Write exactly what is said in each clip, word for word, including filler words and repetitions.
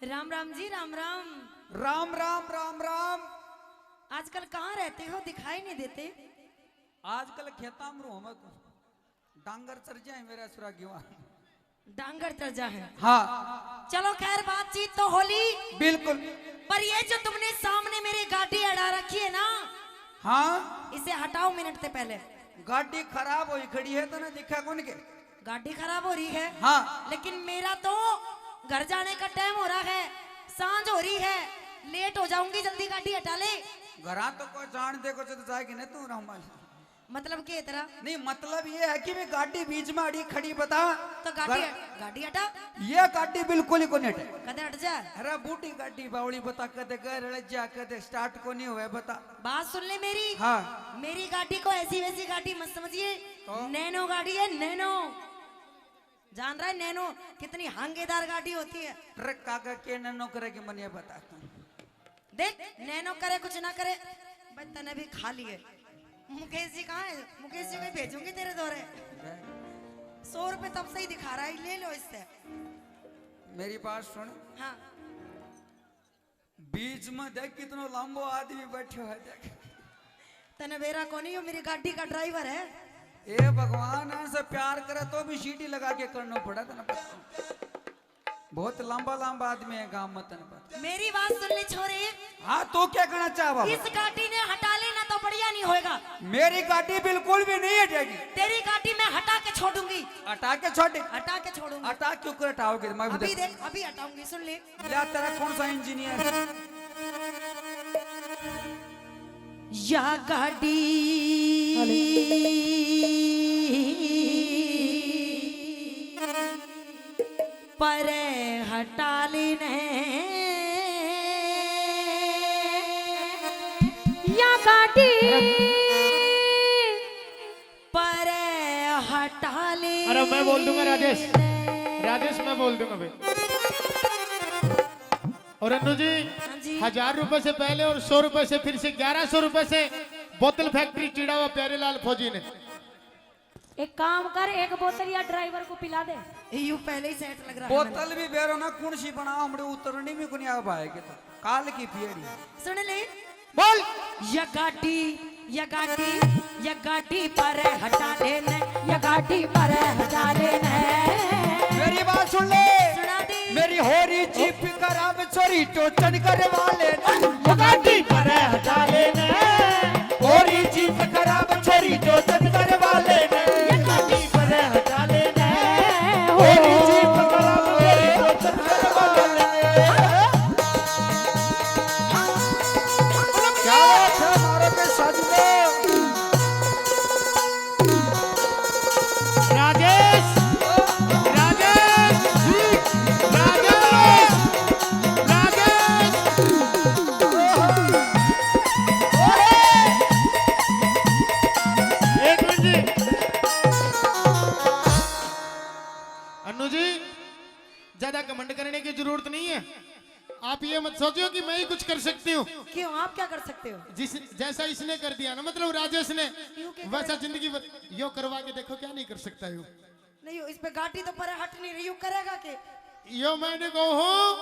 राम राम जी, राम राम। राम राम, राम राम। आजकल कहाँ रहते हो, दिखाई नहीं देते? आजकल खेता में रहूं मैं, डांगर चर जाए मेरा सुरागी वहां। डांगर चर जा है। हाँ। चलो खैर, बातचीत तो होली। बिल्कुल। पर ये जो तुमने सामने मेरी गाड़ी अड़ा रखी है ना, हाँ। इसे हटाओ मिनट से पहले। गाड़ी खराब हुई खड़ी है, तने दिखा कौन के? गाड़ी खराब हो रही है। हाँ। लेकिन मेरा तो घर जाने का टाइम हो रहा है, सांझ हो रही है, लेट हो जाऊंगी, जल्दी गाड़ी हटा ले। घरा तो कोई जान दे को जद जाएगी ना तू राम। मतलब के तेरा? नहीं, मतलब ये है कि मैं गाड़ी बीच में अड़ी खड़ी बता। तो गाड़ी, गर- गाड़ी हटा। ये गाड़ी बिल्कुल ही कोनी हटे। कदे हट जा। अरे बूढ़ी गाड़ी बावली बता, कदे गैर जा, कदे स्टार्ट को नहीं हुए बता। बात सुन ले मेरी। हाँ। मेरी गाड़ी को ऐसी वैसी गाड़ी मत समझिए। तो? नैनो गाड़ी है, नैनो। जान रहा है नैनो कितनी हांगेदार गाड़ी होती है? ट्रक का के नैनो करे कि मन ये बता तू। देख, नैनो करे कुछ ना करे, भाई तने भी खा लिए। मुकेश जी कहाँ है? मुकेश जी को भेजूंगी तेरे दौरे। सौ रुपए तब से ही दिखा रहा है, ले लो इससे। मेरी बात सुन। हाँ। बीच में देख कितनो लंबो आदमी बैठो है, देख। तने बेरा कोनी, यो मेरी गाड़ी का ड्राइवर है। ए भगवान, ऐसे प्यार करे तो भी सीटी लगा के करना पड़ा तने। बहुत लंबा लंबा आदमी है गांव में तने पता। मेरी बात सुन ले छोरे। हाँ, तू क्या कहना चाह बाबा? इस गाड़ी ने हटा लेना तो बढ़िया नहीं होएगा। मेरी गाड़ी बिल्कुल भी नहीं हटेगी। तेरी गाड़ी मैं हटा के छोड़ूंगी। हटा के छोड़। हटा के छोड़ूंगी। हटा क्यों कर हटाओगे? मैं भी अभी देख- देख, अभी हटाऊंगी, सुन ले। या तेरा कौन सा इंजीनियर है? या गाड़ी पर हटा लेने, या गाड़ी पर हटा ले। अरे मैं बोल दूंगा राजेश, राजेश मैं बोल दूंगा भाई। और अन्नू जी, हाँ जी। हजार रुपए से पहले और सौ रुपए से, फिर से ग्यारह सौ रुपए से बोतल फैक्ट्री चिड़ा हुआ प्यारे लाल फौजी ने। एक काम कर, एक बोतल या ड्राइवर को पिला दे। यू पहले ही सेट लग रहा है बोतल मैंने। भी बेरो ना, कौन सी बना, हमने उतरनी भी कोनी आ भाई के तो। काल की पियड़ी। सुन ले। बोल। या गाड़ी, या गाड़ी, या गाड़ी पर हटा लेने, या गाड़ी पर हटा लेने। मेरी बात सुन ले। सुना दे। मेरी होरी जीप खराब छोरी टोचन करवा लेने। या गाड़ी पर हटा लेने। होरी जीप खराब छोरी टोचन करवा लेने। या गाड़ी पर हटा लेने। होरी जीप खराब छोरी टोचन करवा लेने। क्या बात है हमारे पे साजनो। राजेश, राजेश, राजेश, राजेश। एक मिनट जी। अन्नू जी, ज्यादा घमंड करने की जरूरत नहीं है। आप ये मत सोचो कि मैं ही कुछ कर सकती हूँ। क्यों, आप क्या कर सकते हो? जिस, जैसा इसने कर दिया ना, मतलब राजेश ने, यूं क्या वैसा करेगा? जिंदगी भर यो करवा के देखो, क्या नहीं कर सकता यो। नहीं, इस पे गाड़ी तो पर हट नहीं रही, यू करेगा के? यो मैंने कहो हूँ,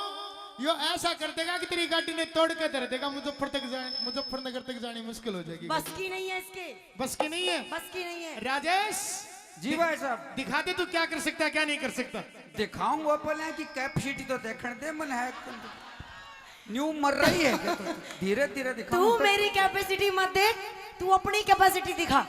यो ऐसा कर देगा कि तेरी गाड़ी ने तोड़ के धर देगा, मुजफ्फर तक जाए, मुजफ्फरनगर तक जानी मुश्किल हो जाएगी। बस की नहीं है इसके। बस की नहीं है? बस की नहीं है। राजेश, जी भाई साहब। दिखा दे तू क्या कर सकता है, क्या नहीं कर सकता। दिखाऊंगा पहले कि कैपेसिटी तो देखण दे, मन है न्यू मर रही है क्या तू? धीरे धीरे दिखाऊंगा तू तो। मेरी कैपेसिटी मत देख, तू अपनी कैपेसिटी दिखा।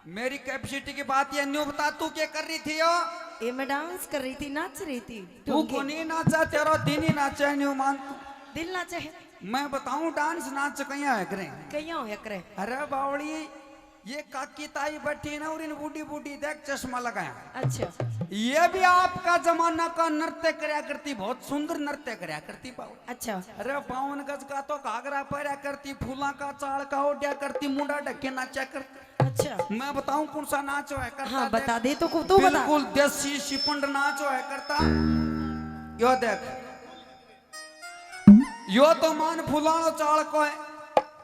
मेरी कैपेसिटी की बात ये न्यू बता, तू क्या कर रही थी यो? ये मैं डांस कर रही थी, नाच रही थी। तू ढोंगी। कोनी नाचा, तेरा दिन ही नाचा है, न्यू मान तू। दिल नाचे है। मैं बताऊं, डांस नाच कहीं होया करे। कहीं होया करे। अरे बावड़ी, ये काकी ताई बैठी ना, और इन बूढ़ी बूढ़ी देख चश्मा लगाया। अच्छा। ये भी आपका जमाना का नृत्य करया करती, बहुत सुंदर नृत्य करया करती बावड़ी। अच्छा। अरे बावन गज का तो घाघरा पहरा करती, फूला का चाल का ओढ़या करती, मुंडा ढके नाचा करती। अच्छा। मैं बताऊं कौन सा नाच होया करता? हाँ, बता दे तो, तू बता। बिल्कुल देसी सिपंड नाच होया करता। यो देख, यो तो मान फूलाणो चाल को है।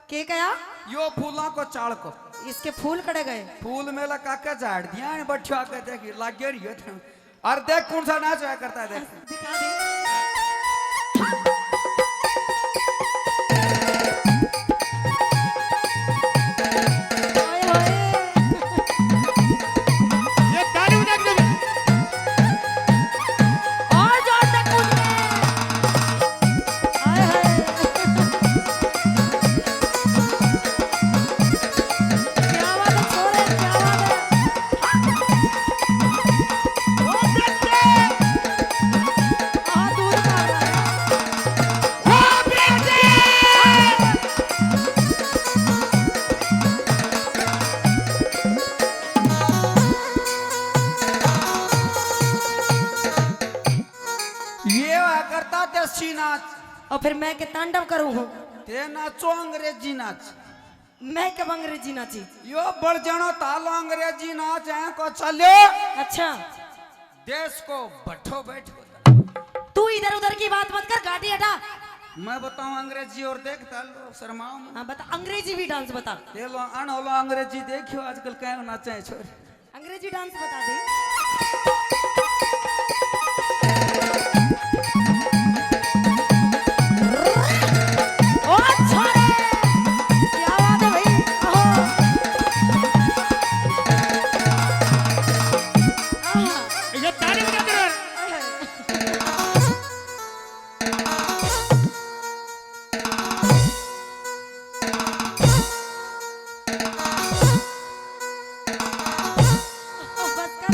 के कहा? यो फूला को चाल को। इसके फूल कड़े गए? फूल मेला काका झाड़ दिया, बठिया के देख, लागे रही है। और देख कौन सा नाच होया करता है, देख। दिखा दे। देसी नाच। और फिर मैं के तांडव करूं हूँ? ते नाचो अंग्रेजी नाच। मैं कब अंग्रेजी नाची? यो बड़ जणो तालो अंग्रेजी नाच है को चले। अच्छा। देश को बठो बैठ। तू इधर उधर की बात मत कर, गाड़ी हटा। मैं बताऊं अंग्रेजी और देख तालो शर्माओ मत। हाँ, बता, अंग्रेजी भी डांस बता। ये लो, अन होलो अंग्रेजी देखियो आजकल क्या नाचे है छोरे। अंग्रेजी डांस बता दे। ओ छोरे, क्या बात है भाई? ओहो। आहा। ये ताली बजा दे। बस कर।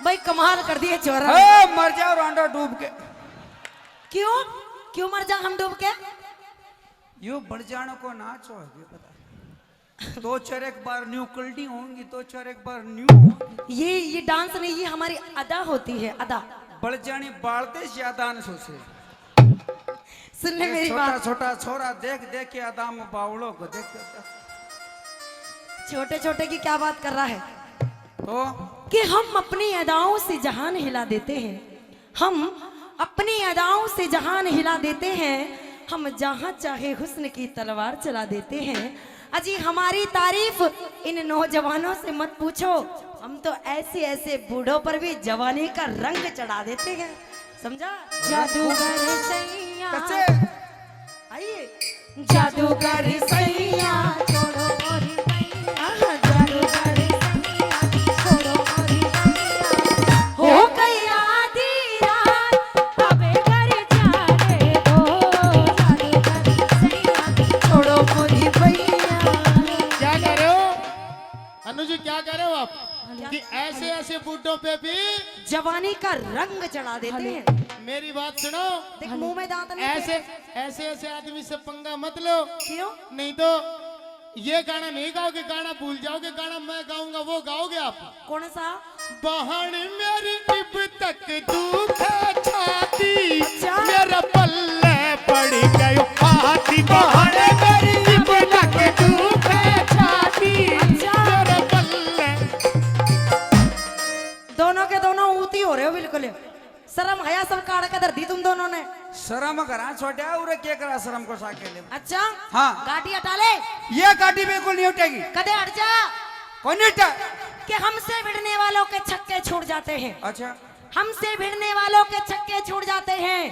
भाई, कमाल कर दिए छोरा। ए, मर जाओ रांडो डूब के। क्यों? क्यों मर जा हम डूब के? यो बड़ जाणो को नाच हो गयो पता। दो चार एक बार न्यू कल्टी होंगी, दो चार एक बार न्यू होंगी। ये, ये डांस नहीं, ये हमारी अदा होती है, अदा। बड़ जानी बालते ज्यादा न सोचे। सुन ले ये मेरी छोटा बात। छोटा छोरा देख देख के अदा में बावड़ों को देख, देख, देख। छोटे छोटे की क्या बात कर रहा है? तो? कि हम अपनी अदाओं से जहान हिला देते हैं, हम अपनी अदाओं से जहान हिला देते हैं, हम जहां चाहे हुस्न की तलवार चला देते हैं। अजी, हमारी तारीफ इन नौजवानों से मत पूछो, हम तो ऐसे ऐसे बूढ़ों पर भी जवानी का रंग चढ़ा देते हैं, समझा? जादूगर सैया। कच्चे। आइए। जादूगर सैया, छोड़ो मोरी मैया। आहा, जादूगर सैया, छोड़ो मोरी मैया। हो गई आधी रात, अबे घर जाने दो। जादूगर सैया, छोड़ो मोरी मैया। क्या कह रहे हो? अनु जी, क्या कह रहे हो आप? हाँ जी। कि ऐसे ऐसे बूढ़ों पे भी जवानी का रंग चढ़ा देते हैं। मेरी बात सुनो। देख, मुंह में दांत नहीं ऐसे, थे। ऐसे ऐसे आदमी से पंगा मत लो। क्यों? नहीं तो ये गाना नहीं गाओगे, गाना भूल जाओगे। गाना मैं गाऊंगा, वो गाओगे आप। कौन सा? बहन मेरी इब तक दुख छाती, अच्छा। मेरा पल्ले पड़ गयो हाथी। बहन मेरी इब तक दुख छाती, अच्छा। मेरा पल्ले। दोनों के दोनों ऊती हो रहे हो बिल्कुल। शर्म हया सब काढ़ के धर दी तुम दोनों ने। शर्म करा छोटा, उरे के करा शर्म को साके ले। अच्छा? हाँ। गाड़ी हटा ले। ये गाड़ी बिल्कुल नहीं उठेगी। कदे हट जा। कौन नहीं हटा? कि हमसे भिड़ने वालों के छक्के छूट जाते हैं। अच्छा। हमसे भिड़ने वालों के छक्के छूट जाते हैं।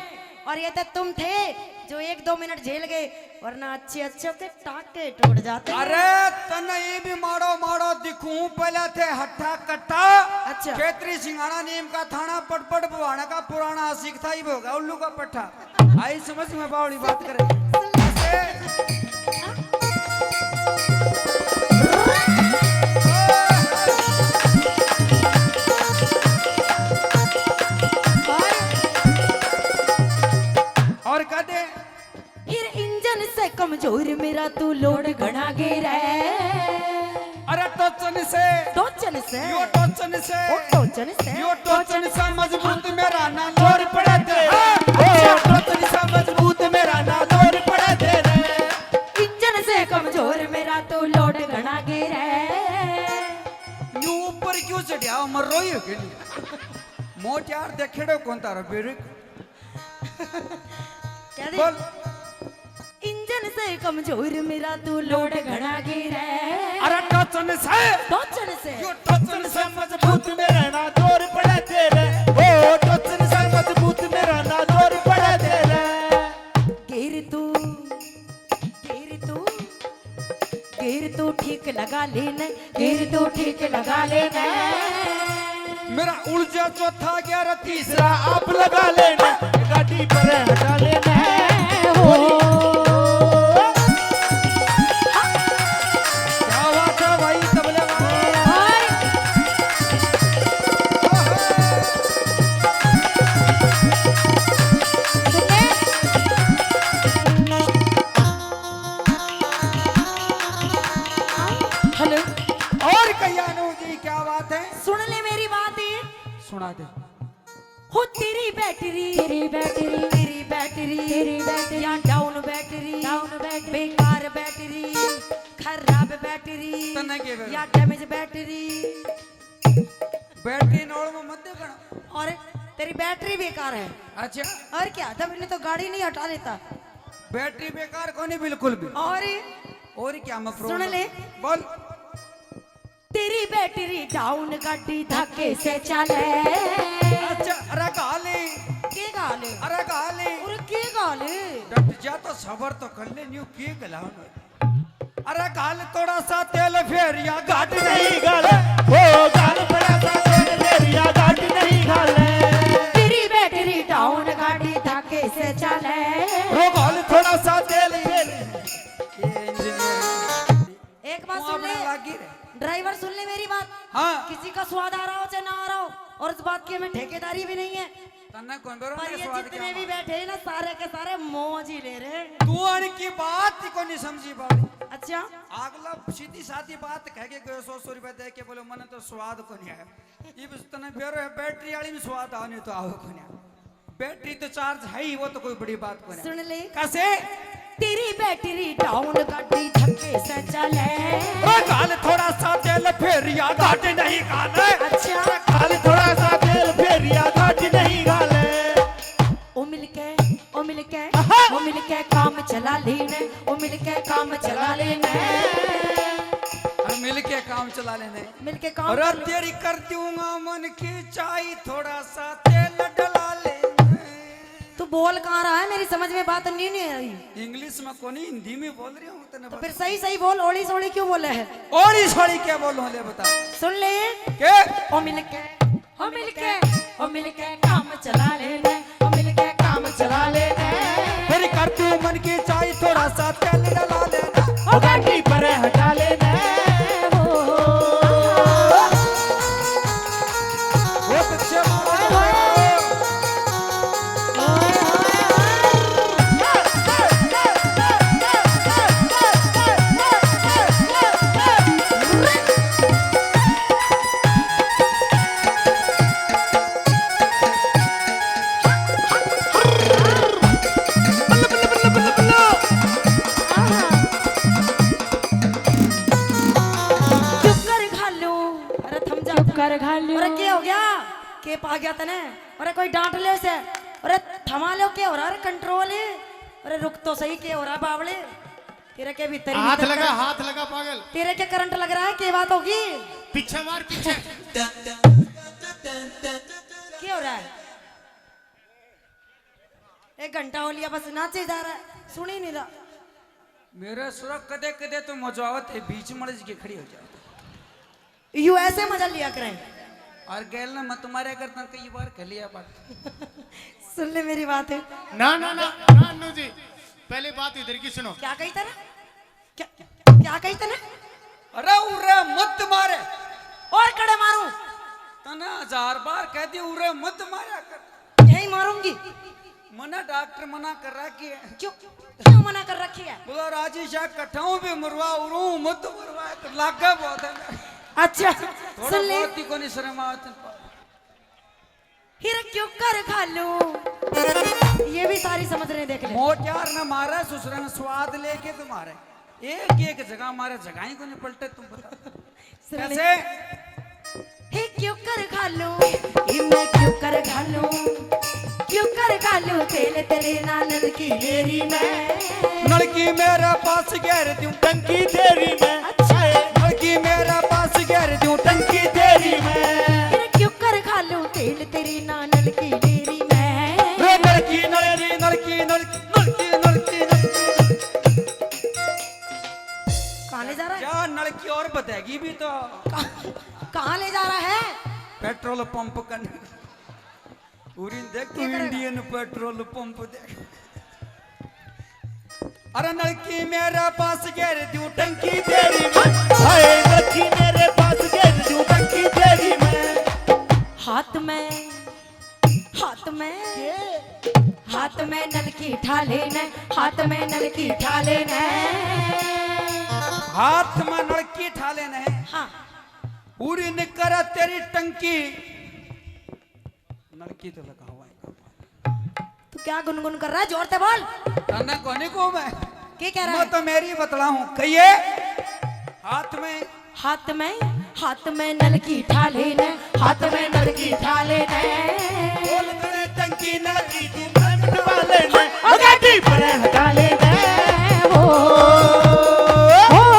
और ये तो तुम थे जो एक दो मिनट झेल गए, वरना अच्छे अच्छे के टाके टूट जाते हैं। अरे तन्ने ये भी माड़ो माड़ो दिखूं, पहले थे हट्ठा कट्टा। अच्छा। खेतरी सिंघाना नीम का थाना पटपट बुहाना का पुराना आशिक था, ये होगा उल्लू का पट्ठा। आई समझ में बावड़ी बात करे। और कहते फिर इंजन से कमजोर मेरा तू लोड घणा गेरै। अरे टोचन से। टोचन से। यो टोचन से। ओ टोचन से। यो टोचन सा मजबूत मेरा ना जोर पड़े तेरे। ओ टोचन सा मजबूत मेरा ना जोर पड़े तेरे। इंजन से कमजोर मेरा तू लोड घणा गेरै। न्यू ऊपर क्यों चढ़िया, मर रही हो कि नहीं? मोट यार देखेड़ो कौन तारा बेरे। क्या दे? बोल। इंजन से कमजोर मेरा तू लोड घणा गेरै। अरे टोचन से। टोचन से। यो टोचन से मजबूत मेरा ना जोर पड़े तेरे। ओ टोचन से मजबूत मेरा ना जोर पड़े तेरे। गिर तू, गिर तू, गिर तू ठीक लगा लेने, गिर तू ठीक लगा लेने। मेरा उलझा चौथा ग्यारह तीसरा आप लगा लेने, गाड़ी पर हटा लेने। हो। क्या बात है भाई तबले वाले? भाई। सुनने? हो तेरी बैटरी, तेरी बैटरी, तेरी बैटरी, तेरी बैटरी, या डाउन बैटरी, डाउन बैटरी, बेकार बैटरी, खराब बैटरी, तन्ने के बेरा? या डैमेज बैटरी। बैटरी नोड़ में मत देखना। और तेरी बैटरी बेकार है। अच्छा। और क्या, तब इन्हें तो गाड़ी नहीं हटा लेता। बैटरी बेकार कोनी बिल्कुल भी। और? और क्या मैं सुन problem? ले। बोल। तेरी बैटरी डाउन, गाड़ी धक्के से चले। अच्छा, अरे गाली। के गाली? अरे गाली। और के गाली? डट जा तो सबर तो कर ले, न्यू के गला। अरे गाल थोड़ा सा तेल फेरिया घाट नहीं घाले। ओ गाल थोड़ा सा तेल फेरिया घाट नहीं घाले। तेरी बैटरी डाउन, गाड़ी धक्के से चले। ओ गाल थोड़ा सा तेल फेर। ये इंजीनियर। एक बात सुन ले। ड्राइवर, सुन ले मेरी बात। हाँ। किसी का स्वाद आ रहा हो चाहे ना आ रहा हो, और इस बात की हमें ठेकेदारी भी नहीं है। तन्ने कौन बेरो पर मेरे ये स्वाद जितने क्या भी मार? बैठे हैं ना, सारे के सारे मौज ही ले रहे हैं। तू अनकी बात ही को नहीं समझी बावली। अच्छा। अगला सीधी सादी बात कह के गयो, सौ सौ रुपया दे के बोले, "मने तो स्वाद को नहीं आया।" ये बस तन्ने बेरो है, बैटरी वाली में स्वाद आने तो आओ को नहीं आया। बैटरी तो चार्ज है ही, वो तो कोई बड़ी बात को नहीं। सुन ले। कैसे? तेरी बैटरी डाउन, गाड़ी धक्के से चले। ओ गाल थोड़ा सा तेल फेरिया घाट नहीं घाले। अच्छा। गाल थोड़ा सा तेल फेरिया घाट नहीं घाले। ओ मिलके, ओ मिलके, आहा। ओ मिलके काम चला लेने, ओ मिलके काम चला लेने। और मिलके काम चला लेने। मिलके काम अरे कर ले। तेरी कर दूंगा मन की चाय, थोड़ा सा तेल डला लेने। तू बोल कहाँ रहा है, मेरी समझ में बात नहीं, नहीं आई। इंग्लिश में कोनी, हिंदी में बोल रही हूँ, तने तो बता। फिर सही सही बोल, ओली सोली क्यों बोले है? ओली सोली क्या बोलूं, ले बता। सुन ले। के? ओ मिलके, ओ मिलके, ओ मिलके काम चला लेने, ओ मिलके काम चला लेने। मेरी कर तू मन की चाय, थोड़ा सा तेल डला लेना। ओ गाड़ी पर हटा लेने। ओ। बहुत अच्छे मामले। चुप कर घालू। अरे थम जा। चुप कर घालू। अरे के हो गया? के पा गया तने? अरे कोई डांट ले उसे। अरे थमा लो, के हो रहा? अरे कंट्रोल। अरे रुक तो सही, के हो रहा बावले? तेरे के भीतर ही हाथ भीतर लगा, करंट। हाथ लगा पागल। तेरे के करंट लग रहा है, के बात होगी? पीछे मार, पीछे। के हो रहा है? एक घंटा हो लिया बस नाचे जा रहा है, सुन ही नहीं रहा। मेरा सुरा कदे कदे तो मजा आवत है, बीच मर्ज के खड़ी हो जाओ। यू ऐसे मजा लिया करें। और गैल ने मत मारे कर, तन कई बार कह लिया बात। सुन ले मेरी बात है। ना, ना, ना, ना, अन्नू जी, पहले बात इधर की सुनो। क्या कही तने? क्या, क्या कही तने? अरे उरे मत मारे। और कड़े मारूं? तने हजार बार कह दी, उरे मत मारा कर। यही मारूंगी। मना डॉक्टर मना कर रखी है। क्यों, क्यों मना कर रखी है? बोला राजेश, कटाऊं भी मरवा, उरू मत मरवा, तो लागे बहुत है। अच्छा, थोड़ा सुन ले। बहुत ही कोनी शर्म आवत। हिर क्यों कर घालू, ये भी सारी समझ रहे, देख ले। मोटियार ना मारे, ससुरा ने स्वाद लेके तुम्हारे एक एक जगह मारे, जगह ही कोनी पलटे, तुम बता। सुन ले। कैसे? हे क्यों कर घालू, हे मैं क्यों कर घालू, क्यों कर घालू तेल तेरे ना नलकी मेरी मैं। नलकी मेरे पास घेर दूं टंकी तेरी मैं। अच्छा। नलकी मेरे पास घेर दूं टंकी तेरी मैं। फिर क्यों कर घालू तेल तेरी ना नलकी मेरी मैं। रे नलकी, नलकी, नलकी, नलकी, नलकी, नलकी, नलकी। कहाँ ले जा रहा है? जा, नलकी और बताएगी भी तो। कहाँ, कहाँ ले जा रहा है? पेट्रोल पंप कन। उरी देख तू, क्या करेगा? इंडियन पेट्रोल पंप देख। अरे नलकी मेरे पास घेर दूं टंकी तेरी मैं। हाय नलकी मेरे पास घेर दूं टंकी तेरी मैं। हाथ में, हाथ में, के? हाथ में नलकी ठा लेने, हाथ में नलकी ठा लेने। हाथ में नलकी ठा लेने। हाँ। उरी निकर तेरी टंकी। की तो लगाओ भाई। तू क्या गुनगुन कर रहा है? जोर से बोल। तन्ने कोनी को मैं। क्या कह रहा मैं है? तो मेरी बतला हूँ। कहिए। हाथ में। हाथ में, हाथ में नलकी ठाले ने, हाथ में नलकी ठाले ने। बोल तेरे टंकी नलकी तू मैं मिटवा ले ने। ओ गाड़ी पर लगा ले ने। ओ, ओ, ओ, ओ।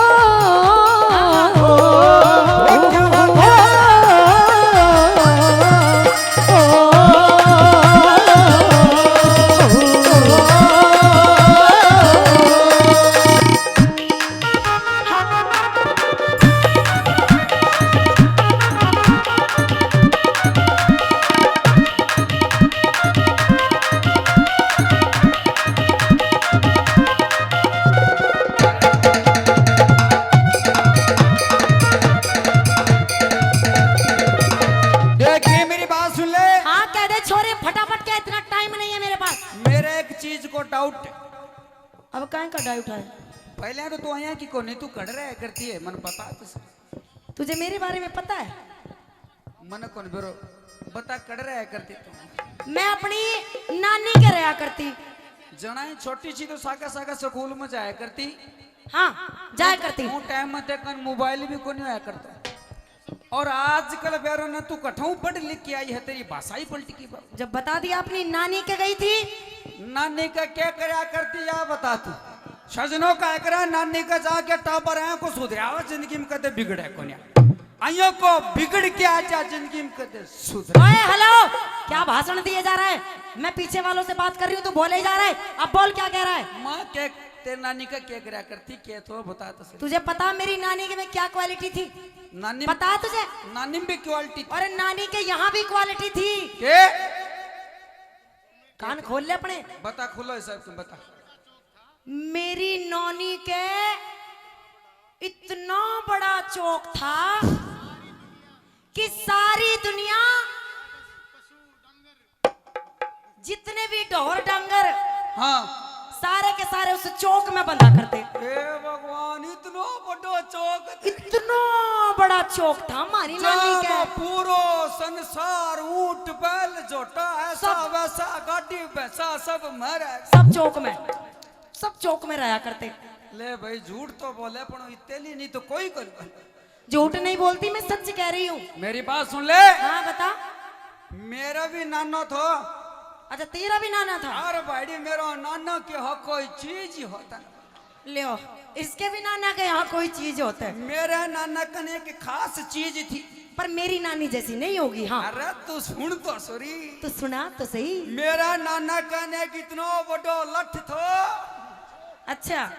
देख, ये मेरी बात सुन ले। हाँ, कह दे छोरे, फटाफट, क्या इतना टाइम नहीं है मेरे पास। मेरे एक चीज को डाउट। अब काहे का डाउट है? पहले तो तू आया कि कोनी, तू कड़ रहा करती है, मन बता तो सही। तुझे मेरे बारे में पता है? मन कौन बेरो बता, कड़ रहा करती तू? मैं अपनी नानी के रहा करती। जना ही छोटी सी तो सागा सागा स्कूल में जाया करती। हाँ, जाया करती। वो टाइम में तेरे कन मोबाइल भी कोनी होया करता। और आजकल बेरो ना तू कठऊ पढ़ लिख के आई है, तेरी भाषा ही पलट गई बाबू। जब बता दिया अपनी नानी के गई थी। नानी का क्या करया करती या बता तू। सजनों का करा नानी का जाके टाबर है को सुधरावा, जिंदगी में कदे बिगड़े कोन्या। आइयों को बिगड़ के आ जा, जिंदगी में कदे सुधरे। ओए हेलो, क्या भाषण दिए जा रहा है? मैं पीछे वालों से बात कर रही हूँ, तू बोले ही जा रहा है। अब बोल, क्या कह रहा है? माँ के, तेरी नानी का क्या करा करती, क्या तो बता तो सही। तुझे पता मेरी नानी के में क्या क्वालिटी थी? नानी पता तुझे? नानी में भी क्वालिटी थी। अरे नानी के यहाँ भी क्वालिटी थी। के? कान खोल ले अपने। बता, खुलो हिसाब तुम बता। मेरी नानी के इतना बड़ा चौक था कि सारी दुनिया, जितने भी ढोर डंगर, हाँ। सारे के सारे उस चौक में बंधा करते। हे भगवान, इतनो बड़ो चौक। इतना बड़ा चौक था हमारी नानी के। जामा पूरो संसार, ऊंट, बैल, झोटा, ऐसा सब। वैसा, गाड़ी, भैंसा, सब मारे। सब चौक में, सब चौक में रहा करते। ले भाई, झूठ तो बोले, पण इतने नहीं तो कोई कर। झूठ नहीं बोलती, मैं सच कह रही हूँ। मेरी बात सुन ले। हाँ, बता। मेरा भी नाना था। अच्छा, तेरा भी नाना था? अरे भाईडी, मेरा नाना के हाँ कोई चीज ही होता। लियो, इसके भी नाना के यहाँ कोई चीज होता है। मेरे नाना कने एक खास चीज थी। पर मेरी नानी जैसी नहीं होगी। हाँ। अरे तू सुन तो सही। तू सुना तो सही। मेरा नाना कने कितनो बड़ो लठ थो। अच्छा।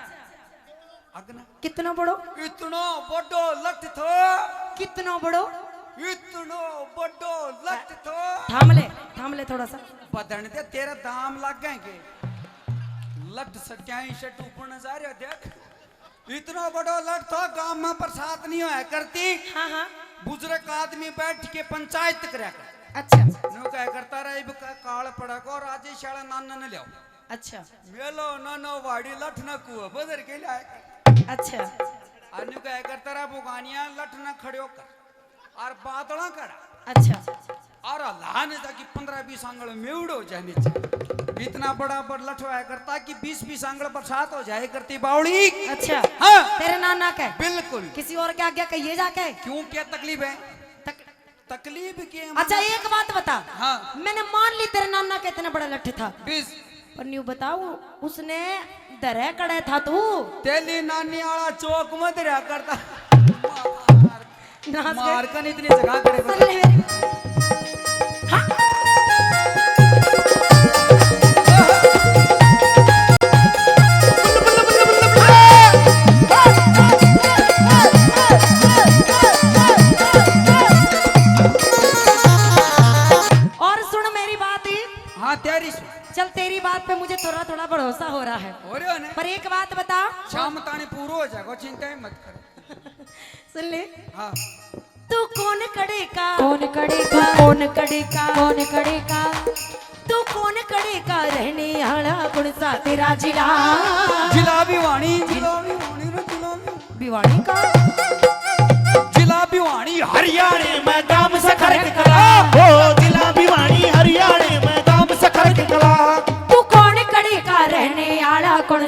अगना। कितनो बड़ो? इतनो बड़ो लठ थो। कितनो बड़ो? इतनो बड़ो लठ थो। थाम ले, थाम ले थोड़ा सा। बदन दे तेरा दाम लागे के। लठ सट्याई से टूपण जा रहा, देख। इतनो बड़ो लठ थो, गांव में बरसात नहीं होया करती। हाँ, हाँ। बुजुर्ग आदमी बैठ के पंचायत करया कर। अच्छा। न्यू कहा करता रहा, इब का-, काल पड़ा को, और आज ही शाला नाना ने लियाओ। अच्छा। मेलो नानो वाड़ी लठ ना कुआ बदर के लाया कर। अच्छा। अन्यू कहा करता रहा, बुगानिया लठ ना खड़्यो कर। और बादला करा। अच्छा। और अल्लाह ने ताकि पन्द्रह बीस आंगल मेवड़ हो जाए नीचे। इतना बड़ा बड़ लठ होया करता कि बीस बीस आंगल बरसात हो जाए करती बावड़ी। अच्छा। हाँ। तेरे नाना के? बिल्कुल। किसी और के आगे कहिए जाके। क्यों, क्या तकलीफ है? तक- तकलीफ के अच्छा, मतलब एक बात बता। हाँ। मैंने मान ली तेरे नाना का इतना बड़ा लठ था। बीस। पर न्यू बताओ, उसने धरे कड़े था तू? तेली नानी आला चौक में धरया करता। नाच के मार कन इतनी जगह करे को। सुन ले मेरी। हाँ। और सुन मेरी बात ही। हाँ, तेरी सुन। चल, तेरी बात पे मुझे थोड़ा थोड़ा भरोसा हो रहा है। हो रहे हो ना? पर एक बात बता। शाम ताने पूरा हो जाएगा, चिंता ही मत कर। सुन ले। हाँ। तू कौन कड़े का? कौन कड़े का? कौन कड़े का? कौन कड़े का? तू कौन कड़े का रहने आला, कौन सा तेरा जिला? जिला भिवानी, जिला भिवानी रे, जिला भिवानी। भिवानी का? जिला भिवानी हरियाणे में दाम से खरक करा। ओ जिला भिवानी हरियाणे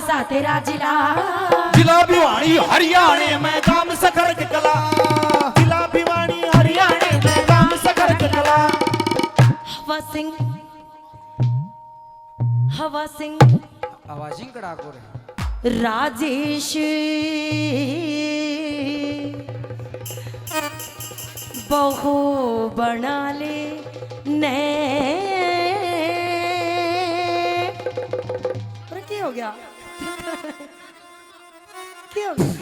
सा तेरा जिला। जिला भिवानी हरियाणे में गाम सखर के कला। जिला भिवानी हरियाणे में गाम सखर के कला। हवा सिंह, हवा सिंह। आवाज ही कड़ा को रे। राजेश बहू बना ले ने। अरे, क्या हो गया? क्या हो गया?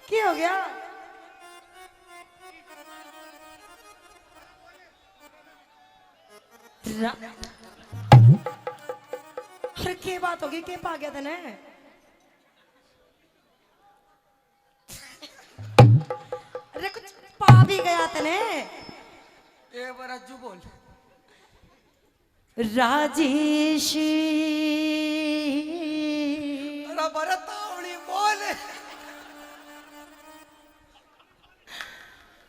क्या हो गया? रा-, अरे, के बात होगी? के पा गया तने? अरे, कुछ पा भी गया तने? ए, बराजू बोल। राजेश। अरे, बड़ा तावड़ी बोल।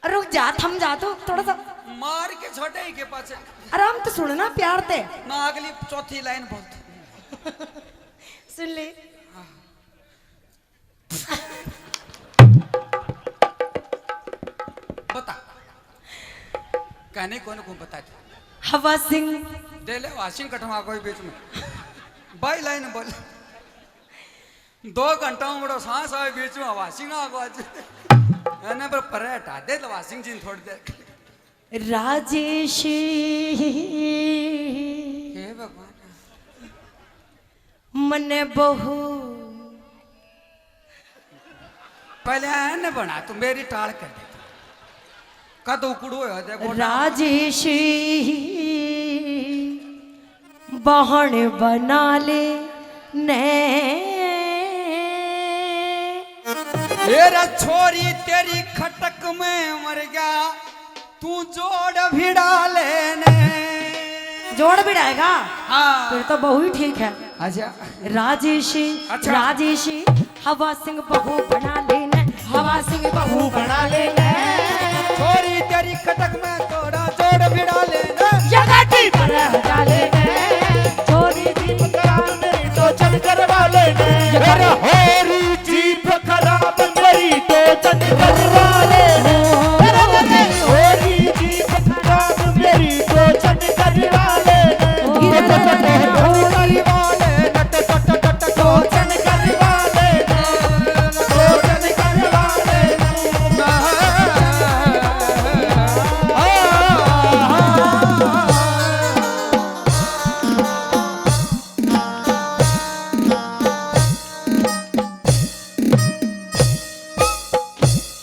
अरे, रुक जा, थम जा तू, थोड़ा सा। मार के छोटे ही के पाछे। आराम तो सुन ना प्यार ते। ना, अगली चौथी लाइन बोल। सुन ले। बता। कहने कौन को बता दे। हवा सिंह। दे ले, हवा सिंह कटवा कोई बीच में। बाई लाइन बोल। दो घंटा उमड़ो सांस आए, बीच में हवा सिंह आ गो आज। एने पर परे हटा दे, तो हवा सिंह जी ने थोड़ी देर। राजेश। हे भगवान। मने बहू। पहले एने बना, तू मेरी टाल कर दे। कद उकड़ो हो दे गोटा। राजेश बहन बना ले ने। ए रे छोरी, तेरी खटक में मर गया। तू जोड़ भिड़ा लेने। जोड़ भिड़ाएगा? हाँ। फिर तो बहू ही ठीक है। अच्छा। राजेशी, अच्छा। राजेशी, हवा सिंह बहू बना लेने, हवा सिंह बहू बना लेने। छोरी तेरी खटक में थोड़ा जोड़ भिड़ा लेने। या गाड़ी पर हटा लेने।